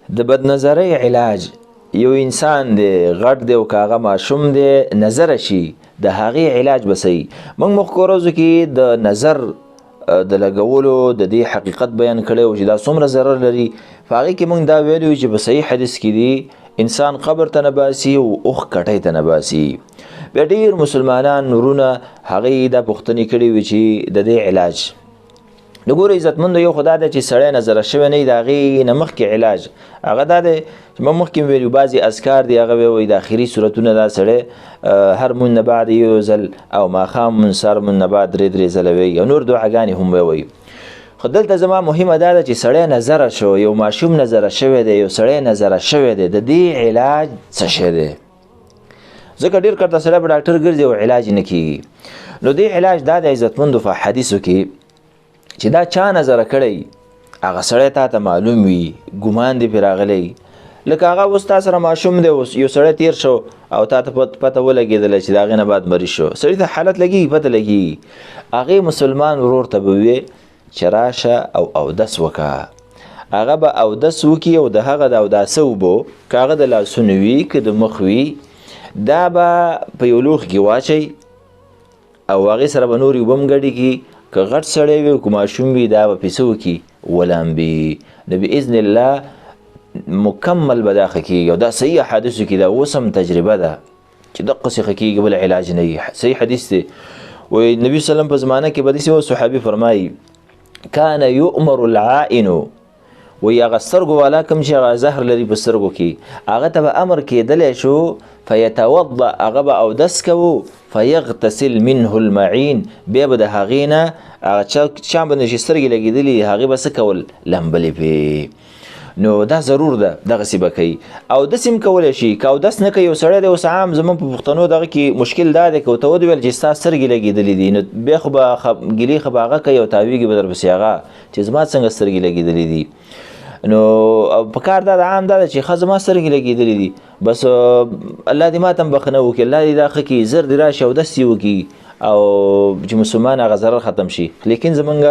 د بدنظرۍ علاج، یو انسان دی، غټ دی او که هغه ماشوم دی، نظر شي، د هغې علاج به صحیح. موږ مخکې ورځو کې د نظر د لګولو د دې حقیقت بیان کړی و چې دا څومره ضرر لري. په هغې کې موږ دا ویلي وو چې په صحیح حدیث کې دي انسان قبر ته نه باسي او اوښ کټۍ ته نه باسي. بیا ډېر مسلمانان ورونه هغې دا پوښتنې کړې وي چې د دې علاج. نو ګوره عزتمندو، یو خو دا دی چې سړی نظره شوی نه وي، د هغې نه مخکې علاج هغه دا دی چې موږ مخکې هم ویلي بعضې اذکار دي، هغه وایي د اخري سورتونه دا سړی هر مونځ نه بعد یو ځل او ماښام مونځ سهار مونځ نه بعد درې درې ځله وایي او نور دعاګانې هم وایي. خو دلته زما مهمه دا ده چې سړی نظره شو، یو ماشوم نظره شوی دی، یو سړی نظره شوی دی، د دې علاج څه شی دی؟ ځکه ډېر کرته سړی به ډاکټر ګرځي او علاج نه کیږي. نو دې علاج دا دی عزتمندو په حدیثو کې چې دا چا نظره کړی هغه سړی تا ته معلوم وي، ګمان دې پرې راغلی، لکه هغه اوس تا سره ماشوم دی، اوس یو سړی تیر شو او تا ته پته ولګېدله چې د هغې نه بعد مریض شو، سړي ته حالت لګېږي، پته لګېږي. هغې مسلمان ورور ته به وې چې راشه او اودس وکړه، هغه به اودس وکړي او د هغه د اوداسه اوبو که هغه د لاسونو وي که د مخ وي، دا به په یو لوښي کې واچوي او هغې سره به نورې اوبه هم ګډې کړي، که غټ سړی وي او که ماشوم وي دا به پې څه وکړي، ولامبي. نو باذن الله مکمل به دا ښه کېږي. او دا صحیح احادیثو کې دا اوس هم تجربه ده چې دقسې ښه کېږي، بل علاج نه وي. صحیح حدیث دی، وایي نبي صلی الله علیه وسلم په زمانه کې به داسې یو صحابي فرمایي کان یؤمر العائن، وایي هغه سترګو والا کوم چې هغه زهر لري په سترګو کې، هغه ته به امر کېدلی شو فیتوضأ، هغه به اودس کوو، فیغتسل منه المعین، بیا به د هغې نه هغه چا باندې چې سترګې لګېدلي هغې به څه کول، لمبلې پې. نو دا ضرور ده دغسې به کوي. او داسې هم کولی شي که اودس نه کوي یو سړی دی، اوس عام زموږ په پښتنو دغه کې مشکل دا دی که ورته ودې ویل چې ستا سترګې لګېدلې دي، نو بیا خو به ګیلې خو به هغه کوي او تاویږي به درپسې هغه چې زما څنګه سترګې لګېدلې دي. نو په کار دا ده عام دا ده چې ښه زما سترګې لګېدلې دي، بس الله دې ما ته هم بښنه وکړي، الله دې دا ښه کړي، زر دې راشي اودس دې وکړي او چې مسلمان هغه ضرر ختم شي. لیکن زمونږ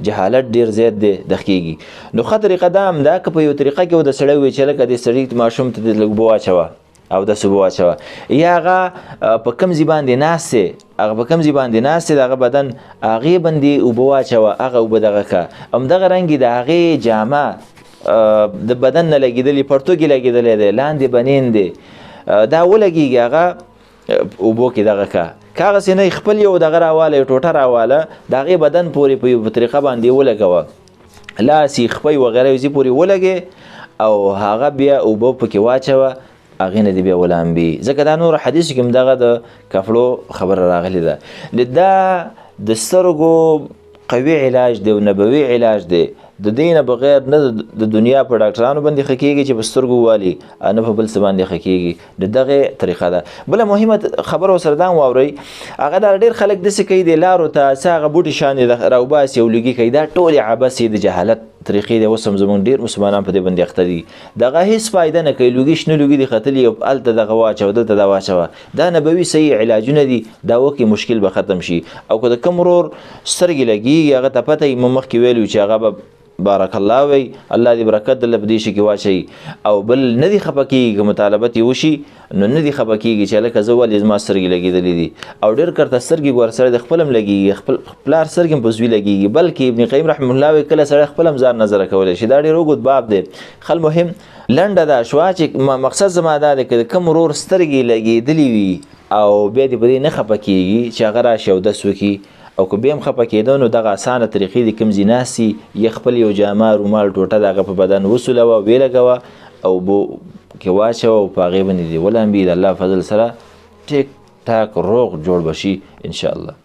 جهالت ډېر زیات دی دغه کېږي. نو ښه طریقه دا هم ده که په یو طریقه کې د سړی ووایي چې لکه دې سړي ماشوم ته دې لږ اوبه واچوه او داسې اوبه واچوه، یا هغه په کوم ځای باندې ناست دی، هغه په کوم ځای باندې ناست دی د هغه بدن هغې باندې اوبه واچوه، هغه اوبه دغه که. همدغه رنګ د هغې جامه د بدن نه لګېدلې، پرتوګ یې لګېدلی دی، لاندې بنین دی، دا ولګېږي هغه اوبو کې دغه که. که هغسې نه خپل یو دغه راواله، یو ټوټه راواله، د هغې بدن پورې په یو طریقه باندې ولګوه، لاس یې خپۍ وغیره یو ځای پورې ولګې او هغه بیا اوبه پکې واچوه، هغې نه دې بیا ولامبي. ځکه دا نور حدیثو کې هم دغه د کپړو خبره راغلې ده. دا د سترګو قوي علاج دی او نبوي علاج دی. د دې نه بغیر نه د دنیا په ډاکټرانو باندې ښه کېږي چې په سترګو والي، نه په بل څه باندې ښه کېږي. د دغې طریقه ده. بله مهمه خبره ورسره دا هم واورئ، هغه دا ډېر خلک داسې کوي د لارو ته څه هغه بوټي شان یې راوباسي او لوګي کوي، دا ټولې عبثې د جهالت طریقې دی. اوس هم زموږ ډېر مسلمانان په دې باندې اخته دي، دغه هېڅ فایده نه کوي. لوګي شنه لوګي دي ختلي او هلته دغه واچوه دلته دا واچوه، دا نبوي صحیح علاجونه دي، دا وکړي مشکل به ختم شي. او که د کوم ورور سترګې لګېږي هغه ته پته وي، موږ مخکې ویلي چې هغه به بارک الله وي، الله دې برکت درله په دې شي کې واچوي. او بل نه دې خفه کېږي که مطالبه ترې وشي، نو نه دې خفه کېږي چې هلکه زه ولې زما سترګې لګېدلې دي. او ډېر کرته سترګې ګوره سړی د خپل هم لګېږي، خپل پلار سترګې هم په زوی لګېږي، بلکې ابن قیم رحمه الله وایي کله سړی خپل هم ځان نظره کولی شي. دا ډېر اوږد باب دی. خل مهم لنډه دا شوه چې مقصد زما دا دی که د کوم ورور سترګې لګېدلې وي او بیا دې په دې نه خفه کېږي چې هغه راشي اودس وکړي، او که بیا هم خفه کېده نو دغه اسانه طریقې دي کوم ځای ناست وي، یا خپل یو جامه رومال ټوټه د هغه په بدن وسولوه ویې لګوه او اوبو کې واچوه او په هغې باندې دې ولامبي، د الله فضل سره ټیک ټاک روغ جوړ به شي انشاءالله.